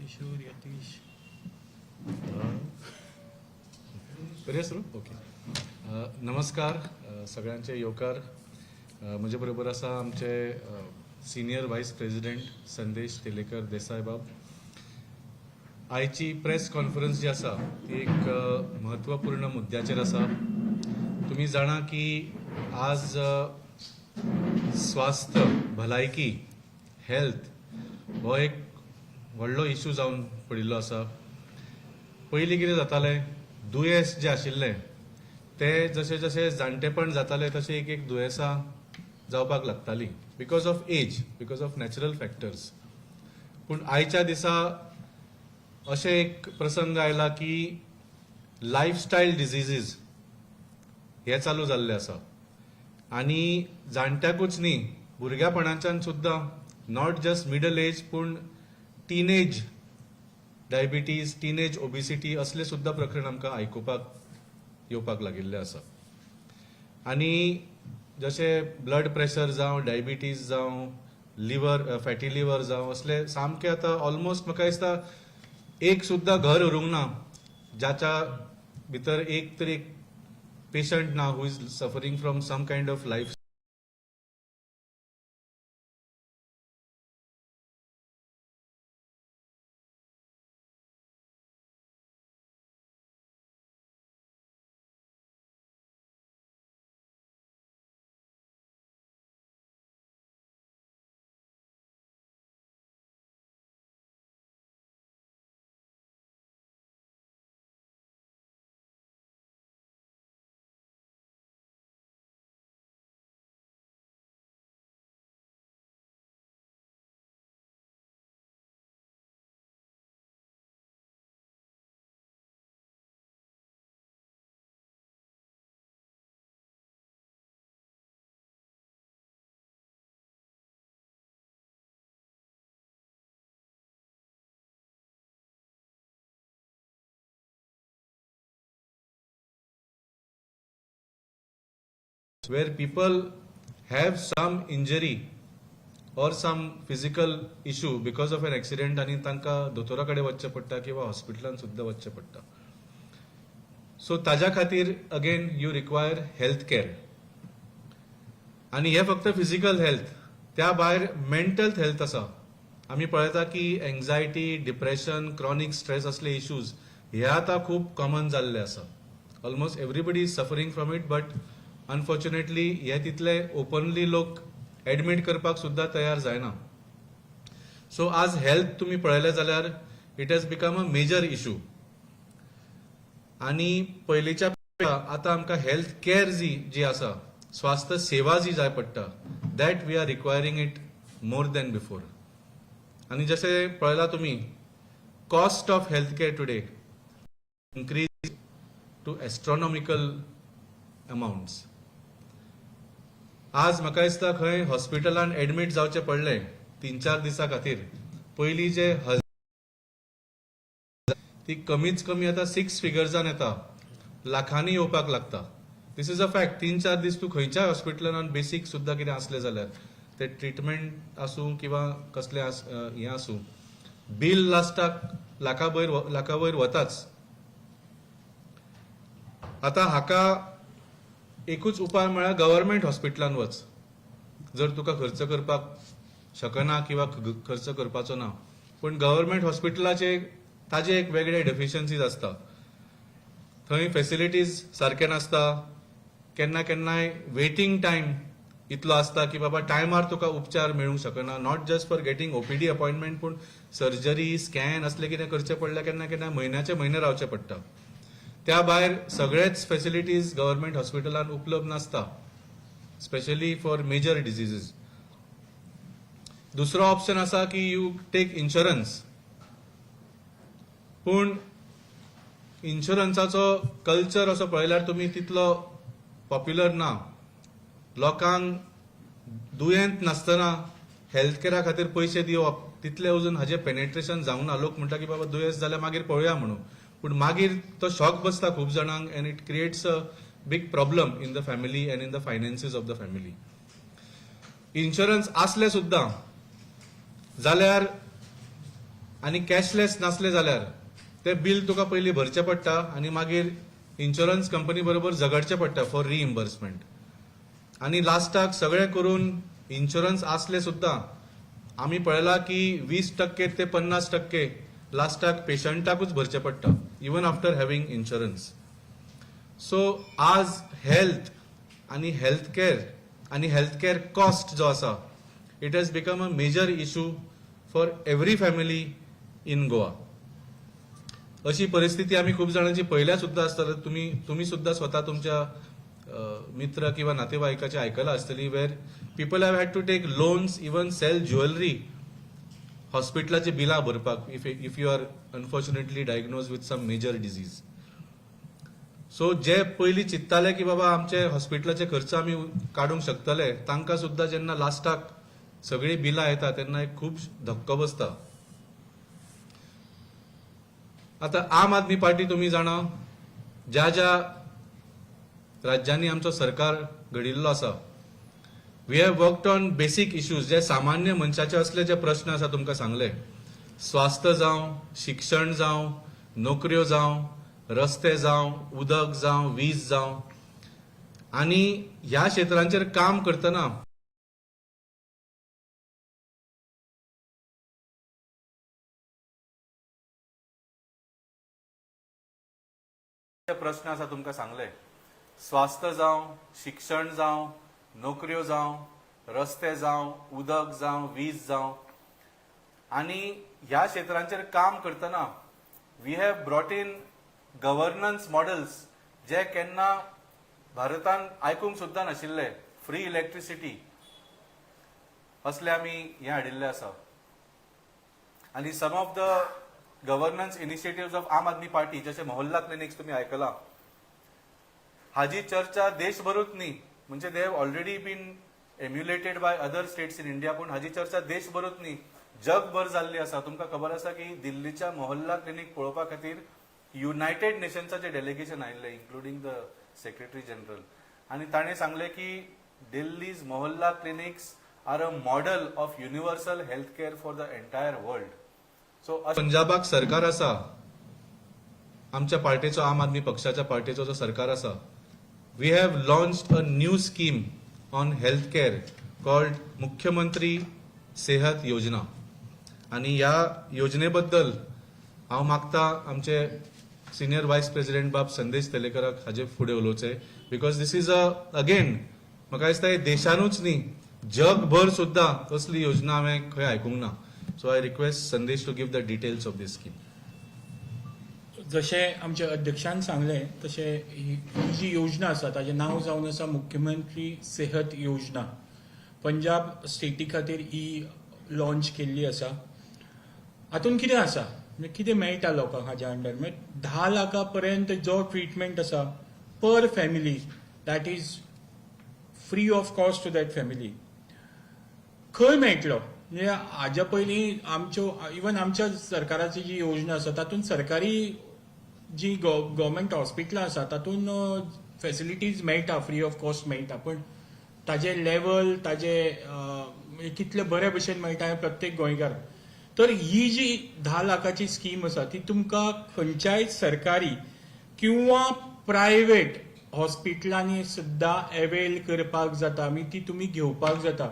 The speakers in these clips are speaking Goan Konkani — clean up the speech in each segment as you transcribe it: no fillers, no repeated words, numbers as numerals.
किशोर, यतीश. करूया सुरू. ओके. नमस्कार सगळ्यांचे, येवकार. म्हजे बरोबर आसा आमचे सिनियर वायस प्रेजिडेंट संदेश तेलेकर देसाय बाब. आयची प्रेस कॉन्फरन्स जी आसा ती एक म्हत्वपूर्ण मुद्द्याचेर आसा. तुमी जाणा की आज स्वास्थ्य, भलायकी, हेल्थ हो एक व्हडलो इशू जावन पडिल्लो आसा. पयलीं कितें जातालें, दुयेंस जें आशिल्लें तें जशें जशें जाणटेपण जातालें तशें एक एक दुयेंसां जावपाक लागतालीं, because of age, because of natural factors. पूण आयच्या दिसा अशें एक प्रसंग आयला की लायफस्टायल डिझिजीज हे चालू जाल्ले आसा आनी जाणट्याकूच न्ही, भुरग्यापणाच्यान सुद्दां, not just middle age, पूण टिनेज डायबिटीज, टिनेज ओबिसिटी असले सुद्दां प्रकरण आमकां आयकुपाक येवपाक लागिल्ले आसा. आनी जशें ब्लड प्रेशर जावं, डायबिटीज जावं, लिवर, फॅटी लिवर जावं, असले सामके आतां ऑलमोस्ट म्हाका दिसता एक सुद्दां घर उरूंक ना जाच्या भितर एक तरी पेशंट ना who is suffering from some kind of life where people have some injury or some physical issue because of an accident आनी तांकां दोतोरा कडेन वचचें पडटा किंवा हॉस्पिटलान सुद्दां वचचें पडटा. सो ताज्या खातीर again you require health care. आनी हे फक्त फिजिकल हेल्थ, त्या भायर मेंटल हेल्थ आसा. आमी पळयता की एन्जायटी, डिप्रेशन, क्रॉनीक स्ट्रेस असले इश्यूज हे आतां खूब कॉमन जाल्ले आसा. Almost everybody is suffering from it, but unfortunately हे तितले ओपनली लोक एडमीट करपाक सुद्दां तयार जायना. सो आज हेल्थ तुमी पळयलें जाल्यार it has become a major issue. आनी पयलींच्या पेक्षा आतां आमकां हेल्थ केअर जी जी आसा, स्वास्थ्य सेवा जी जाय पडटा, that we are requiring it more than before. आनी जशें पळयलां तुमी, cost of health care today increase to astronomical amounts. आज म्हाका दिसता खंय हॉस्पिटलान एडमीट जावचें पडलें 3-4 दिसां खातीर, पयलीं जे ती कमीच कमी आतां सिक्स फिगर्सान येता, लाखांनी येवपाक लागता. This is a fact. 3-4 दीस तूं खंयच्याय हॉस्पिटलान बेसीक सुद्दां कितें आसलें जाल्यार ते ट्रिटमेंट आसूं किंवा कसलें हें आसूं, बील लास्टाक लाखा वयर वताच. आतां हाका एकूच उपाय म्हळ्यार गव्हर्मेंट हॉस्पिटलान वच, जर तुका खर्च करपाक शकना किंवा खर्च करपाचो ना. पूण गव्हर्मेंट हॉस्पिटलाचे ताजे एक वेगळे डेफिशियन्सीज आसता. थंय फेसिलिटीज सारके नासता. केन्ना केन्नाय वेटींग टायम इतलो आसता की बाबा टायमार तुका उपचार मेळूंक शकना. Not just for getting OPD appointment, पूण सर्जरी, स्कॅन असलें कितें करचें पडल्यार केन्ना केन्ना म्हयन्याचे म्हयने रावचें पडटा. त्या भायर सगळेच फेसिलिटीज गव्हर्मेंट हॉस्पिटलान उपलब्ध नासता, स्पेशली फॉर मेजर डिझिजीस. दुसरो ऑप्शन आसा की you take insurance, पूण इन्शुरन्साचो कल्चर असो पळयल्यार तुमी तितलो पॉप्युलर ना. लोकांक दुयेंत नासतना हेल्थ केअरा खातीर पयशे दिवप तितले अजून हाजें पेनेट्रेशन जावंक ना. लोक म्हणटा की बाबा दुयेंस जाल्यार मागीर पळोवया म्हणून, पूण मागीर तो शॉक बसता खूब जाणांक and it creates a big problem in the family and in the finances of the family. Insurance आसले सुद्दां जाल्यार आनी कॅशलेस नासले जाल्यार ते बील तुका पयलीं भरचें पडटा आनी मागीर इन्शुरन्स कंपनी बरोबर झगडचें पडटा फॉर रिइम्बर्समेंट. आनी लास्टाक सगळें करून इन्शुरन्स आसले सुद्दां आमी पळयलां की 20% ते 50% लास्टाक पेशंटाकूच भरचें पडटा, even after having insurance. So आज हेल्थ आनी हेल्थ केअर आनी हेल्थ केअर कॉस्ट जो आसा, it has become a major issue for every family in Goa. अशी परिस्थिती आमी खूब जाणांची पळयल्या सुद्दां आसतली. तुमी सुद्दां स्वता तुमच्या मित्र किंवा नातेवाईकाचे आयकलां आसतली, where people have had to take loans, even sell jewellery हॉस्पिटलाची बिलां भरपाक, if you are unfortunately diagnosed with some major disease. So जे पयलीं चिंत्ताले की बाबा आमचे हॉस्पिटलाचे खर्च आमी काडूंक शकतले, तांकां सुद्दां जेन्ना लास्टाक सगळीं बिलां येता तेन्ना एक खूब धक्को बसता. आतां आम आदमी पार्टी, तुमी जाणा, ज्या ज्या राज्यांनी आमचो सरकार घडिल्लो आसा, we have worked on basic issues, जे सामान्य मनशाचे असले जे प्रश्न आसा तुमकां सांगले, स्वास्थ्य जावं, शिक्षण जावं, नोकऱ्यो जावं, रस्ते जावं, उदक जावं, वीज जावं. आनी ह्या क्षेत्रांचेर काम करतना प्रश्न आसा तुमकां सांगले, स्वास्थ्य जावं, शिक्षण जावं, नोकऱ्यो जावं, रस्ते जावं, उदक जावं, वीज जावं, आनी ह्या क्षेत्रांचेर काम करतना we have brought in governance models जे केन्ना भारतान आयकूंक सुद्दां नाशिल्ले. फ्री इलेक्ट्रिसिटी असले आमी हें हाडिल्ले आसा. आनी some of the governance initiative of Aam Aadmi Party, जशे मोहल्ला क्लिनिक्स तुमी आयकलां, हाजी चर्चा देशभरूच न्ही, म्हणजे they have already been emulated by other states in India, पूण हाजी चर्चा देशभरूच न्ही, जगभर जाल्ली आसा. तुमकां खबर आसा की दिल्लीच्या मोहल्ला क्लिनिक पळोवपा खातीर युनायटेड नेशन्साचे डेलिगेशन आयिल्लें, इन्क्लुडींग the secretary general, आनी ताणें सांगलें की Delhi's Mohalla Clinics are a model of universal health care for the entire world. So पंजाबाक सरकार आसा आमच्या पार्टीचो, आम आदमी पक्षाच्या पार्टीचो जो सरकार आसा, we have launched a new scheme on health care called मुख्यमंत्री सेहत योजना. आनी ह्या योजनेबद्दल हांव मागता आमचे सिनियर वायस प्रेसिडेंट बाब संदेश तेलेकराक हाजे फुडें उलोवचें, because this is a again म्हाका दिसता हे देशानूच न्ही, जगभर सुद्दां असली योजना हांवें खंय आयकूंक ना. So I request Sandesh to give the details of this scheme. जशें आमच्या अध्यक्षान सांगलें तशें ही ही जी योजना आसा ताजें नांव जावन आसा मुख्यमंत्री सेहत योजना. पंजाब स्टेटी खातीर ही लॉन्च केल्ली आसा. हातूंत कितें आसा, म्हणजे कितें मेळटा लोकांक हाज्या अंडर? म्हणजे 10 लाखा पर्यंत जो ट्रिटमेंट आसा per family, that is free of cost to that family. खंय मेळटलो? म्हणजे हाज्या पयलीं आमच्यो, इवन आमच्या सरकाराची जी योजना आसा तातूंत सरकारी जी गव्हर्मेंट हॉस्पिटलां आसा तातूंत फेसिलिटीज मेळटा, फ्री ऑफ कॉस्ट मेळटा, पण ताजे लेवल, ताजे म्हणजे कितले बरे भशेन मेळटा हें प्रत्येक गोंयकार. तर ही जी 10 लाखाची स्कीम आसा ती तुमकां खंयच्याय सरकारी किंवा प्रायवेट हॉस्पिटलांनी सुद्दां अवेल करपाक जाता आनी ती तुमी घेवपाक जाता.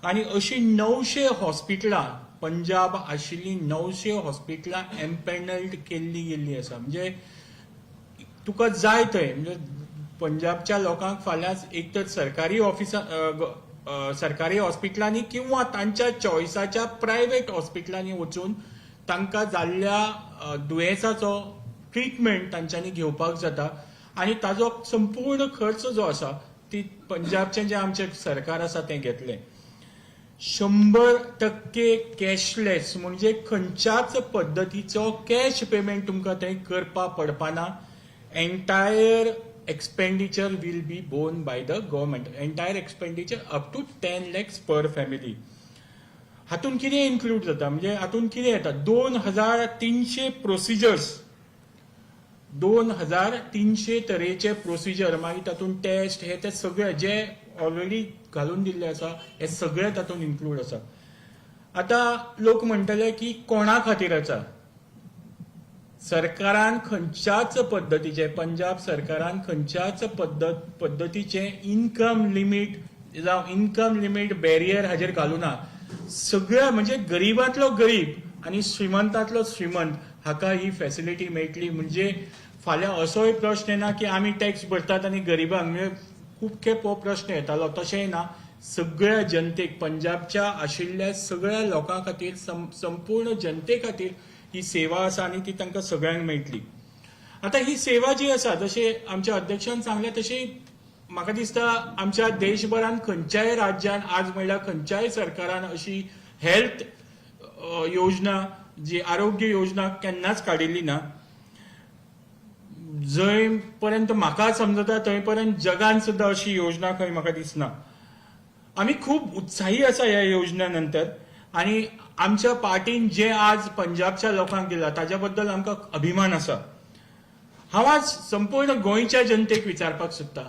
आनी अशी 900 हॉस्पिटलां, पंजाब आशिल्ली 900 हॉस्पिटलां एम्पॅनल्ड केल्ली गेल्ली आसा. म्हणजे तुका जाय थंय, म्हणजे पंजाबच्या लोकांक फाल्यां एक तर सरकारी ऑफिसा सरकारी हॉस्पिटलांनी किंवा तांच्या चॉयसाच्या प्रायवेट हॉस्पिटलांनी वचून तांकां जाल्ल्या दुयेंसाचो ट्रिटमेंट तांच्यांनी घेवपाक जाता. आनी ताजो संपूर्ण खर्च जो आसा ती पंजाबचें जें आमचें सरकार आसा तें घेतलें. 100% कॅशलेस, म्हणजे खंयच्याच पद्दतीचो कॅश पेमेंट तुमकां थंय करपा पडपाना. Entire expenditure will be borne by the government, entire expenditure up to 10 lakhs per family. हातून कितें इन्क्लूड जाता, म्हणजे हातून कितें येता? 2300 प्रोसिजर्स, 2300 तरेचे प्रोसिजर, मागीर तातूंत टेस्ट हे ते सगळे जे ऑलरेडी घालून दिल्ले आसा, हे सगळे तातूंत इन्क्लूड आसा. आतां लोक म्हणटले की कोणा खातीर आसा? सरकारान खंयच्याच पद्दतीचें, पंजाब सरकारान खंयच्याच पद्दतीचें इनकम लिमीट जावं इनकम लिमीट बॅरियर हाजेर घालूना. सगळ्या म्हणजे गरिबांतलो गरीब आनी श्रीमंतांतलो श्रीमंत हाका ही फॅसिलिटी मेळटली. म्हणजे फाल्यां असोय प्रश्न येना की आमी टॅक्स भरतात आनी गरिबांक, म्हणजे खूब खेप हो प्रश्न येतालो, तशेंय ना. सगळ्या जनतेक, पंजाबच्या आशिल्ल्या सगळ्या लोकां खातीर, संपूर्ण जनते खातीर ही सेवा आसा आनी ती तांकां सगळ्यांक मेळटली. आतां ही सेवा जी आसा, जशें आमच्या अध्यक्षान सांगलें तशें म्हाका दिसता आमच्या देशभरान खंयच्याय राज्यान आज म्हणल्यार खंयच्याय सरकारान अशी हेल्थ योजना जी आरोग्य योजना केन्नाच काडिल्ली ना. जंय पर्यंत म्हाका समजता थंय पर्यंत जगान सुद्दां अशी योजना खंय म्हाका दिसना. आमी खूब उत्साही आसा ह्या योजना नंतर आनी आमच्या पार्टीन जे आज पंजाबच्या लोकांक दिला ताज्या बद्दल आमकां अभिमान आसा. हांव आज संपूर्ण गोंयच्या जनतेक विचारपाक सोदता,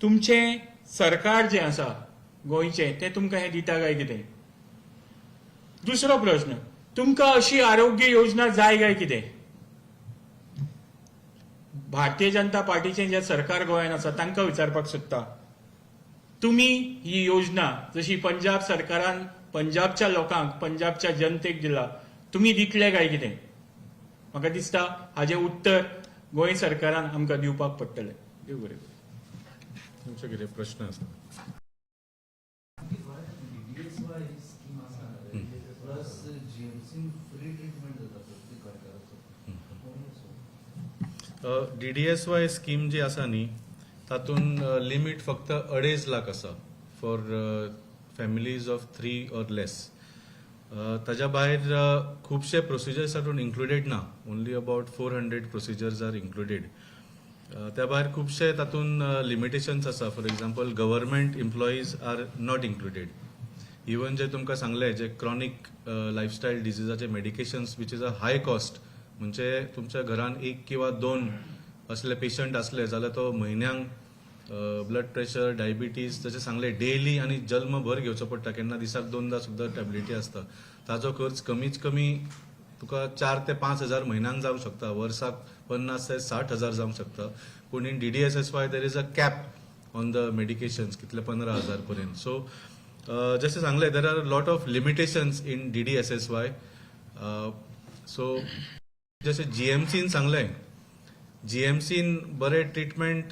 तुमचें सरकार जें आसा गोंयचें तें तुमकां हें दिता काय कितें? दुसरो प्रश्न, तुमकां अशी आरोग्य योजना जाय काय कितें? भारतीय जनता पार्टीचें जें सरकार गोंयांत आसा तांकां विचारपाक सोदता, तुमी ही योजना जशी पंजाब सरकारान पंजाबच्या लोकांक, पंजाबच्या जनतेक दिला, तुमी दितले काय कितें? म्हाका दिसता हाजें उत्तर गोंय सरकारान आमकां दिवपाक पडटलें. देव बरें करूं. तुमचे कितें प्रश्न आसा? डीडीएसवाय स्कीम आसा, प्लस जीएमसीन फ्री ट्रिटमेंट जाता प्रत्येक गोंयकाराचो. डीडीएसवाय स्कीम जी आसा न्ही, तातूंत लिमीट फक्त 2.5 लाख आसा for families of three or less. ताज्या भायर खुबशे प्रोसिजर्स तातूंत इन्क्लुडेड ना. Only about 400 procedures are included. त्या भायर खुबशे तातूंत लिमिटेशन्स आसा. For example, government employees are not included. Even जे तुमकां सांगलें, जे क्रॉनीक लायफस्टायल डिजीजाचे medications, which is a high cost, म्हणजे तुमच्या घरान एक किंवा दोन असले पेशंट असले जाल्यार तो म्हयन्यांक ब्लड प्रेशर, डायबिटीज, जशें सांगलें, डेली आनी जल्मभर घेवचो पडटा. केन्ना दिसाक दोनदा सुद्दां टॅबलेटी आसता. ताजो खर्च कमीच कमी तुका 4 ते 5 हजार म्हयन्याक जावंक शकता, वर्साक 50 ते 60 हजार जावंक शकता. पूण in DDSSY there is a cap on the medications, कितले, 15,000 पर्यंत. सो जशें सांगलें, there are lot of limitations in DDSSY. So जशें जीएमसीन सांगलें, जीएमसीन बरें ट्रिटमेंट,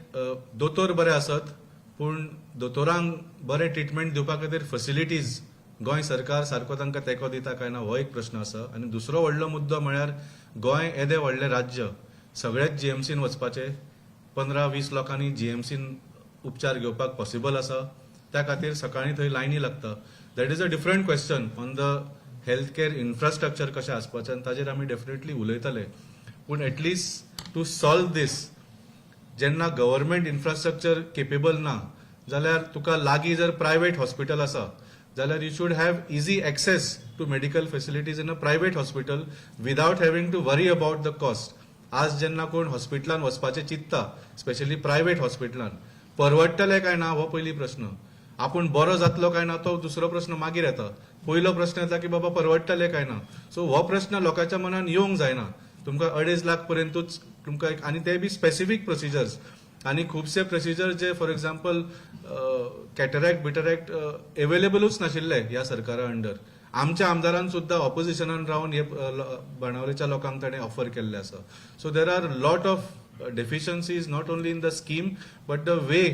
दोतोर बरे आसत, पूण दोतोरांक बरें ट्रिटमेंट दिवपा खातीर फॅसिलिटीज गोंय सरकार सारको तांकां तेंको दिता काय ना, हो एक प्रश्न आसा. आनी दुसरो व्हडलो मुद्दो म्हळ्यार गोंय येदें व्हडलें राज्य, सगळेच जीएमसीन वचपाचें? 15-20 लोकांनी जीएमसीन उपचार घेवपाक पॉसिबल आसा? त्या खातीर सकाळीं थंय लायनी लागता. That is a different question on the health care infrastructure कशें आसपाचें आनी ताजेर आमी डेफिनेटली उलयतले. पूण at least to solve दीस, जेन्ना गव्हर्मेंट इन्फ्रास्ट्रक्चर केपेबल ना जाल्यार तुका लागीं जर प्रायवेट हॉस्पिटल आसा जाल्यार you should have easy access to medical facilities in a private hospital without having to worry about the cost. आज जेन्ना कोण हॉस्पिटलान वचपाचें चिंत्ता, स्पेशली प्रायवेट हॉस्पिटलान, परवडटलें काय ना हो पयली प्रश्न. आपूण बरो जातलो काय ना तो दुसरो प्रश्न मागीर येता. पयलो प्रश्न येता की बाबा परवडटलें काय ना. सो हो प्रश्न लोकांच्या मनान येवंक जायना. तुमकां 2.5 लाख पर्यंतूच तुमकां एक, आनी ते बी स्पेसिफीक प्रोसिजर्स आनी खुबशे प्रोसिजर जे, फॉर एक्झाम्पल, कॅटरॅक्ट बिटरॅक्ट एवेलेबलूच नाशिल्ले ह्या सरकारा अंडर. आमच्या आमदारान सुद्दां ऑपोजिशनान रावन हे बाणावलेच्या लोकांक ताणें ऑफर केल्लें आसा. So there are lot of deficiencies, not only in the scheme but the way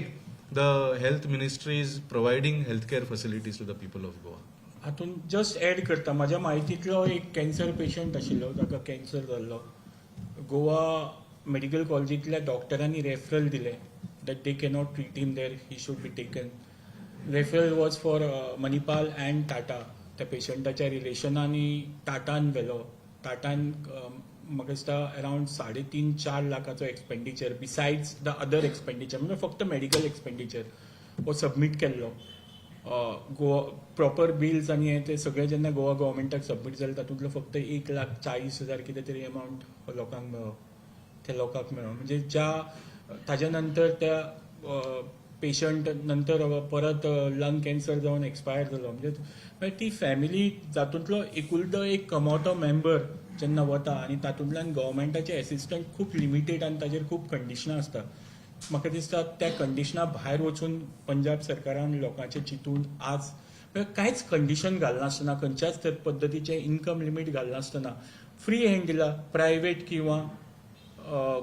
the health ministry is providing health care facilities to the people of Goa. हातून जस्ट एड करता, म्हाज्या म्हायतींतलो एक कॅन्सर पेशंट आशिल्लो, ताका कॅन्सर जाल्लो. गोवा मेडिकल कॉलेजींतल्या डॉक्टरांनी रेफरल दिलें that they cannot treat him there, he should be taken. Referral was for Manipal and Tata. त्या पेशंटाच्या रिलेशनांनी टाटान व्हेलो. टाटान म्हाका दिसता around 3.5-4 लाखाचो expenditure, besides the other expenditure, म्हणजे फक्त मेडिकल एक्सपेंडिचर हो सबमीट केल्लो. गोवा प्रॉपर बिल्स आनी हे ते सगळे जेन्ना गोवा गव्हर्मेंटाक सबमीट जाले, तातूंतलो फक्त 1,40,000 कितें तरी अमावंट लोकांक मेळ्ळो, त्या लोकांक मेळ्ळो. म्हणजे ज्या ताज्या नंतर त्या पेशंट नंतर परत लंग कॅन्सर जावन एक्सपायर जालो. म्हणजे ती फॅमिली जातूंतलो एकुलतो एक कमवतो मेंबर जेन्ना वता आनी तातूंतल्यान गव्हर्मेंटाचे एसिस्टंट खूब लिमिटेड आनी ताजेर खूब कंडिशनां आसता. म्हाका दिसता त्या कंडिशना भायर वचून पंजाब सरकारान लोकांचें चिंतून आज कांयच कंडिशन घालनासतना, खंयच्याच पद्दतीचें इन्कम लिमीट घालनासतना फ्री हँड दिला प्रायवेट किंवा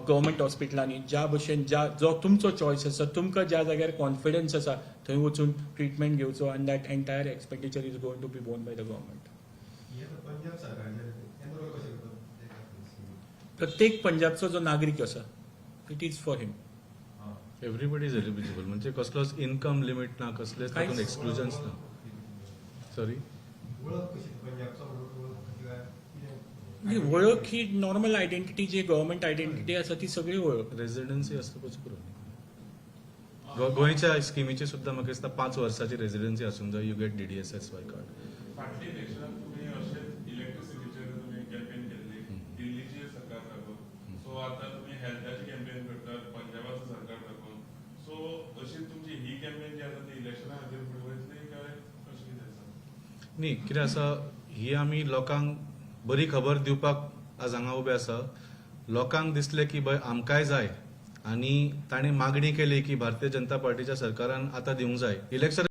गव्हर्मेंट हॉस्पिटलांनी. ज्या भशेन ज्या जो तुमचो चॉयस आसा, तुमकां ज्या जाग्यार कॉन्फिडन्स आसा थंय वचून ट्रिटमेंट घेवचो आनी that entire expenditure is going to be borne by the government. Punjab सरकार कशें करता? प्रत्येक पंजाबचो जो नागरीक आसा, it is for him. Everybody is eligible, म्हणजे कसलोच इन्कम लिमीट ना, कसलेच तातूंत एक्सक्लुजन्स ना. सॉरी, वळख कशी पंजाबचो म्हणजे वळख ही नॉर्मल आयडेंटिटी, जी गव्हर्मेंट आयडेंटिटी आसा ती सगळी वळख. रेजिडन्सी आसतकूच पुरो. गोंयच्या स्किमीची सुद्दां म्हाका दिसता 5 वर्साची रेजिडन्सी आसूंक जाय, you get DDSSY card. फाटल्या इलेक्शनाक तुमी अशेंच इलेक्ट्रिसिटीचेर तुमी कॅम्पेन केल्ली दिल्लीचेर सरकार दाखोवन. सो आतां तुमी हेल्थाची कॅम्पेन करतात पंजाबाचो सरकार दाखोवन. सो अशी तुमची ही कॅम्पेन जी आसा ती इलेक्शना खातीर फुडें वयतली काय कशें कितें आसा? न्ही, कितें आसा, ही आमी लोकांक बरी खबर दिवपाक आज हांगा उबे आसा. लोकांक दिसलें की बाय आमकांय जाय आनी ताणें मागणी केली की भारतीय जनता पार्टीच्या सरकारान आतां दिवंक जाय इलेक्शन.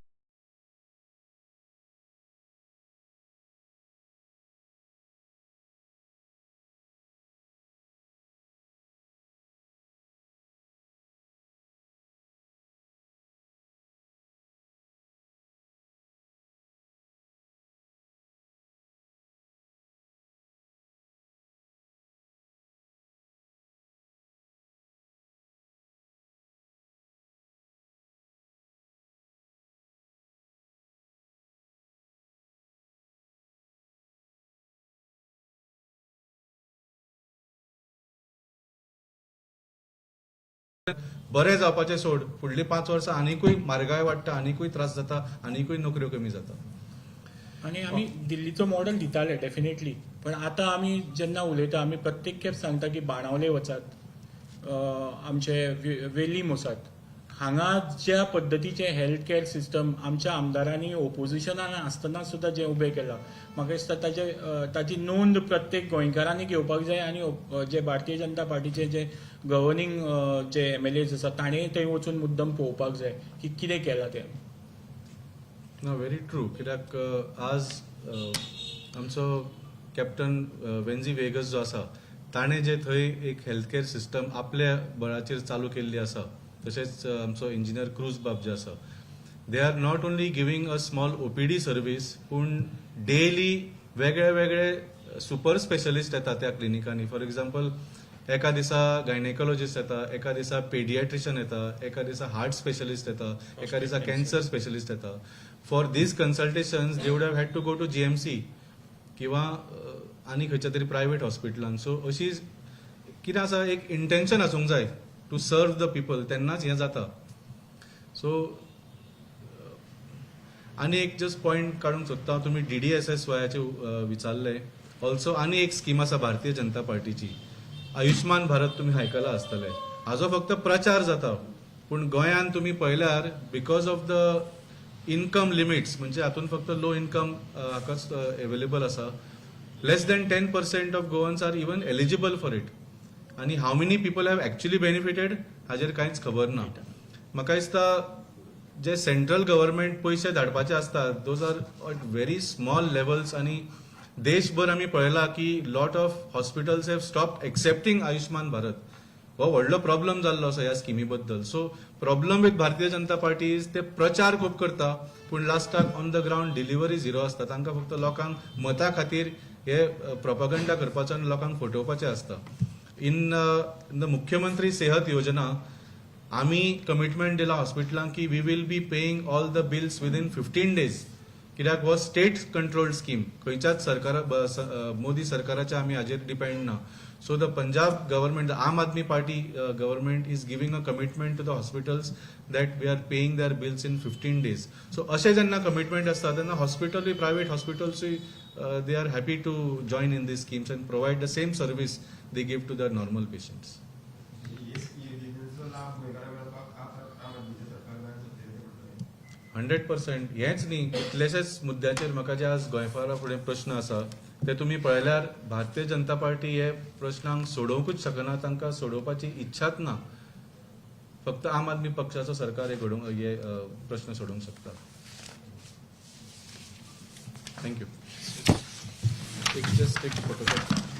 बरें जावपाचें सोड, फुडलीं 5 वर्सां आनिकूय म्हारगाय वाडटा, आनिकूय त्रास जाता, आनिकूय नोकऱ्यो कमी जाता. आनी आमी दिल्लीचो मॉडल दिताले डेफिनेटली, पण आतां आमी जेन्ना उलयता आमी प्रत्येक खेप सांगता की बाणावले वचात, आमचे वेलीम वचात, हांगा ज्या पद्दतीचें हेल्थ केअर सिस्टम आमच्या आमदारांनी ओपोजिशनान आसतना सुद्दां जें उबें केलां, म्हाका दिसता ताची नोंद प्रत्येक गोंयकारांनी घेवपाक जाय आनी जे भारतीय जनता पार्टीचे जे गव्हर्निंग जे MLAs आसा ताणें थंय वचून मुद्दम पळोवपाक जाय की कितें केलां तें. ना, व्हेरी ट्रू. कित्याक आज आमचो कॅप्टन वेन्झी वेगस जो आसा ताणें जे थंय एक हेल्थ केअर सिस्टम आपल्या बळाचेर चालू केल्ली आसा, तशेंच आमचो इंजिनियर क्रूज बाब जे आसा, they are not only giving a small OPD service, पूण डेली वेगळे वेगळे सुपर स्पेशलिस्ट येता त्या क्लिनिकांनी. फॉर एक्झाम्पल, एका दिसा गायनेकॉलॉजिस्ट येता, एका दिसा पेडियाट्रिशियन येता, एका दिसा हार्ट स्पेशलिस्ट येता, एका दिसा कॅन्सर स्पेशलिस्ट येता. For these consultations they would have had to go to GMC किंवा आनी खंयच्या तरी प्रायवेट हॉस्पिटलान. सो अशी कितें आसा, एक इंटेन्शन आसूंक जाय टू सर्व the people, तेन्नाच हें जाता. सो आनी एक जस्ट पॉयंट काडूंक सोदता, तुमी DDSSYचे विचारलें. ऑल्सो आनी एक स्कीम आसा भारतीय जनता पार्टीची, आयुष्मान भारत, तुमी आयकलां आसतलें. हाजो फक्त प्रचार जाता, पूण गोंयांत तुमी पळयल्यार because of the income limits, म्हणजे हातूंत फक्त लो इन्कम हाकाच एवेलेबल आसा, less than 10% of Goans are even eligible for it. आनी how many people have actually benefited हाजेर कांयच खबर ना. म्हाका दिसता जे सेंट्रल गव्हर्मेंट पयशे धाडपाचे आसता those are at very small levels. आनी देशभर आमी पळयला की lot of hospitals have stop accepting Ayushman Bharat. हो व्हडलो प्रॉब्लम जाल्लो आसा ह्या स्किमी बद्दल. So problem with Bharatiya Janata Party is ते प्रचार खूब करता, पूण लास्टाक on the ground delivery zero आसता. तांकां फक्त लोकांक मता खातीर हे प्रोपागंडा करपाचो आनी लोकांक फटोवपाचें आसता. इन the मुख्यमंत्री सेहत योजना आमी कमिटमेंट दिला हॉस्पिटलांक की we will be paying all the bills within 15 days. कित्याक हो स्टेट कंट्रोल्ड स्कीम, खंयच्याच सरकारा मोदी सरकाराच्या आमी हाजेर डिपेंड ना. So the Punjab government, the Aam Aadmi Party government is giving a commitment to the hospitals that we are paying their bills in 15 days. So अशें जेन्ना कमिटमेंट आसता तेन्ना हॉस्पिटलूय, private हॉस्पिटल्सूय they are happy to join in these schemes and provide the same service they give to the normal patients. हे योजनेचो लाभ गोंयकारांक मेळपाक आम आदमीचें सरकार जाय. 100%. हेंच न्ही, कितलेशेच मुद्द्याचेर म्हाका जे आज गोंयकारा फुडें प्रश्न आसा ते तुमी पळयल्यार भारतीय जनता पार्टी हे प्रश्नांक सोडोवंकूच शकना, तांकां सोडोवपाची इच्छाच ना. फक्त आम आदमी पक्षाचो सरकार हे घडोवंक हे प्रश्न सोडोवंक शकता. Thank you. एक जस्ट एक फोटो.